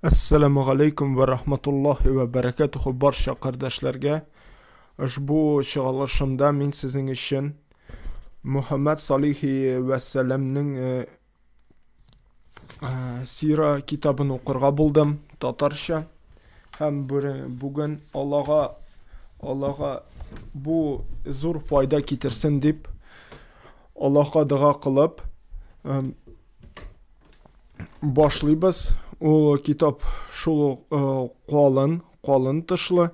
Әссәламү галәйкүм вә рахматуллаһи вә бәрәкәтүһү барча кардәшләргә. Ошбу чыгарылышымда мин сезнең өчен Мөхәммәд салихи вәссәламнең сира китабын укырга булдым татарча. Һәм бүген Аллага бу зур файда китерсен дип Аллаһка дога кылып башлыйбыз. Ул китап шул ук калын, калын тышлы.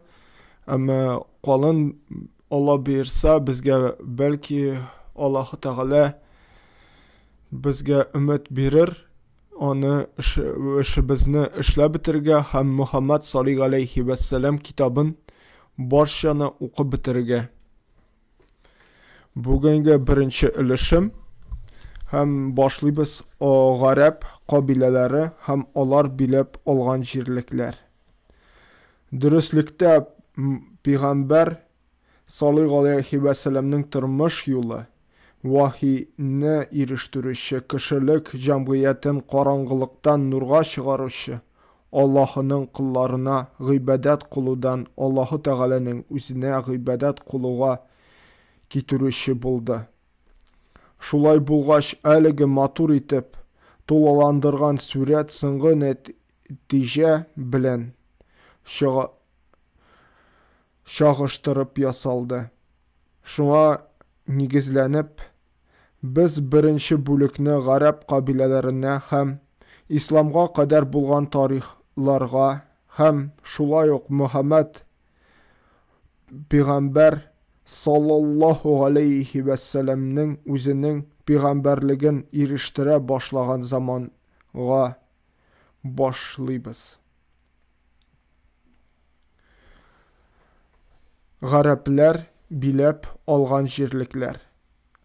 Әмма калын Алла боерса, безгә бәлки Аллаһы Тәгалә безгә өмет бирер, аны эшебезне эшләп бетерергә һәм Мөхәммәд саллиһ галәйһи вәссәлам китабын барчаны укып бетерергә. Бүгенге беренче өлешем һәм башлыйбыз гарәп кабиләләре һәм алар биләп алган җирлекләр. Дөреслектә пигамбәр саллыйһ галәйһи вә сәламнең тормыш юлы вахине ирештерүче, кешелек җәмгыятен караңгылыктан нурга чыгаручы Аллаһының колларына гыйбадәт кылудан Аллаһы Тәгаләнең үзенә гыйбадәт кылуга китерүче булды. Шулай булгач, әлеге матур итеп тулыландырган сурәт соңгы нәтиҗә белән чагыштырып ясалды. Шуңа нигезләнеп, без беренче бүлекне гарәп кабиләләренә һәм исламга кадәр булган тарихларга һәм шулай ук Мөхәммәд пигамбәр саллаллаһу галәйһи вәссәламнең үзенең пигамбәрлеген ирештерә башлаган заманга башлыйбыз. Гарәпләр биләп алган җирлекләр.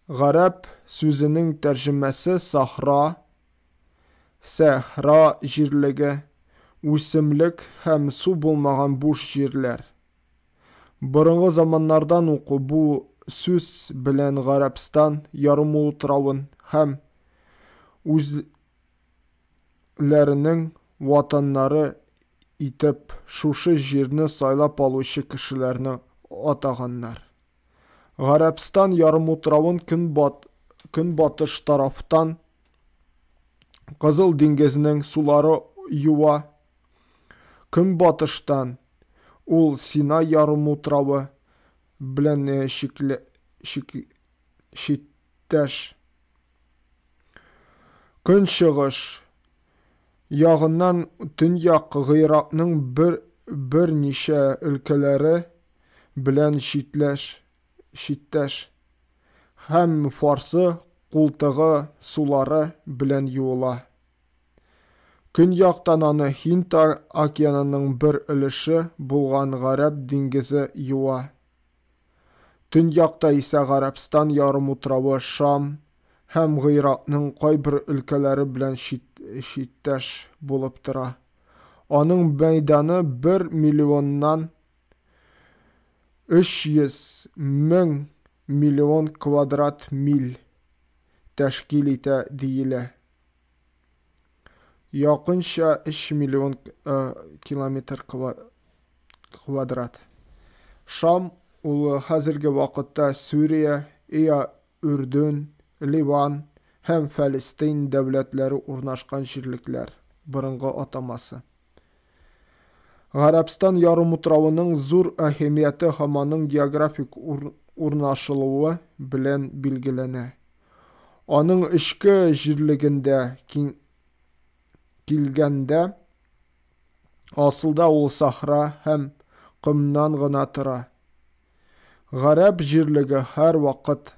Гарәп сүзенең тәрҗемәсе сахра, сәхра җирлеге, үсемлек һәм су булмаган буш җирләр. Борынгы заманнардан ук бу сүз белән Гарәбстан ярымутравын һәм үз ләренең ватаннары итеп шушы җирне сайлап алучы кешеләрне атаганнар. Гарәбстан ярымутравын көнбатыш тарафтан Кызыл диңгезнең сулары юа, көнбатыштан ул Синай ярымутравы белән чиктәш. Көнчыгыш ягыннан Төньяк Гыйракның бер берничә өлкәләре белән читләш чиктәш һәм Фарсы култыгы сулары белән юыла. Көньяктан аны Һинд океанының бер өлеше булган Гарәп диңгезе юа. Төньякта исә Гарәбстан ярымутравы Шам һәм Гыйракның кайбер өлкәләре белән чиктәш булып тора. Аның мәйданы бер миллионнан 300 мең миллион квадрат миль тәшкил итә диелә. Якынча 3 миллион километр квадрат. Шам ул хәзерге вакытта Сүрия, Иа Үрдүн, Ливан һәм Фәлестин дәүләтләре урнашкан җирлекләр, борынгы атамасы. Гарәбстан ярымутравының зур әһәмияте һәм аның географик урнашылуы белән билгеләнә. Аның эчке җирлегендә килгәндә, асылда ул сахра һәм комнан гына тора. Гарәп җирлеге һәрвакыт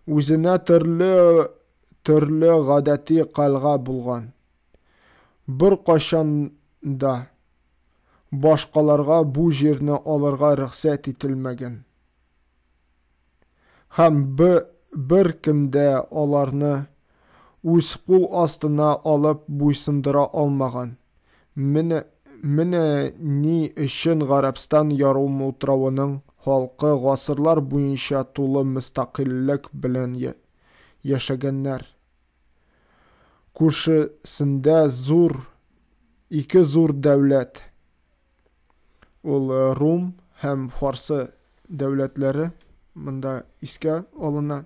үзенә төрле төрле гадәти кальга булган. Беркайчан да башкаларга бу җирне алырга рөхсәт ителмәгән. Һәм беркем дә аларны үз кул астына алып буйсындыра алмаган. Менә, менә ни өчен Гарәбстан ярымутравының халкы гасырлар буенча тулы мөстәкыйльлек белән яшәгәннәр. Күршесендә зур. ике зур дәүләт, ул Рум һәм Фарсы дәүләтләре монда искә алына,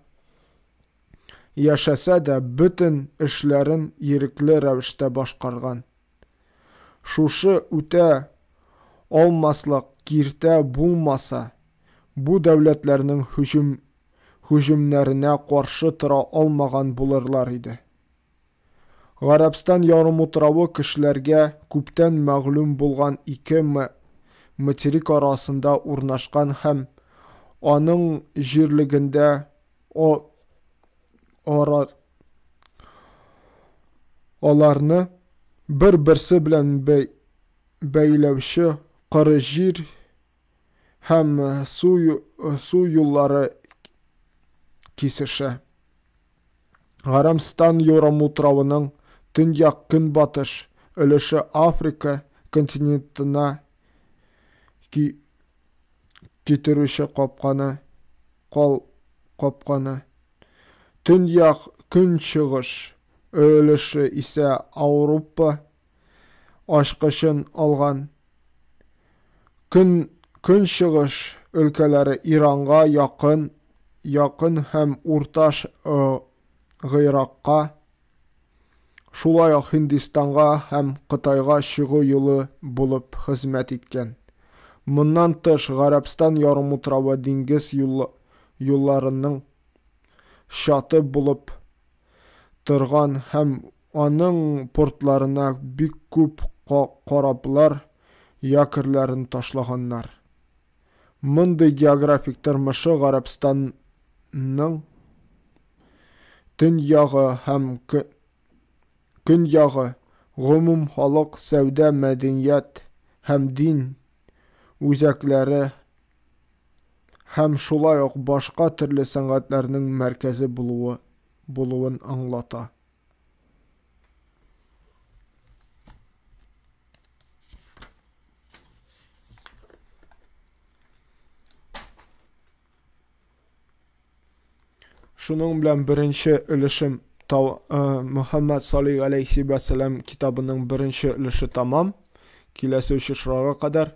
яшәсә дә, бөтен эшләрен ирекле рәвештә башкарган. Шушы үтә алмаслык киртә булмаса, бу дәүләтләрнең һөҗүм һөҗүмнәренә каршы тора алмаган булырлар иде. Гарәбстан ярымутравы кешеләргә күптән мәгълүм булган ике материк арасында урнашкан һәм аның җирлегендә ара аларны бер-берсе белән бәйләүче коры җир һәм су, су юллары кисешә. Гарәбстан ярымутравының төньяк-көнбатыш өлеше Африка континентына китерүче капканы, кал капканы. Төньяк-көнчыгыш өлеше исә Аурупа ачкычын алган. Көн көнчыгыш өлкәләре Иранга якын якын һәм Урта Гыйракка, шулай ук Һиндистанга һәм Кытайга чыгу юлы булып хезмәт иткән. Моннан тыш, Гарәбстан ярымутравы диңгез юлларының чаты булып торган һәм аның портларына бик күп кораблар якорьләрен ташлаганнар. Мондый географик тормышы Гарәбстанның төньягы һәм көньягы гомумхалык сәүдә, мәдәният һәм дин үзәкләре һәм шулай ук башка төрле сәнгатьләрнең мәркәзе булуы булуын аңлата. Шуның белән беренче өлешем Мөхәммәд Салих алейхи вәсәләм китабының беренче өлеше тамам. Киләсе очрашуга кадәр.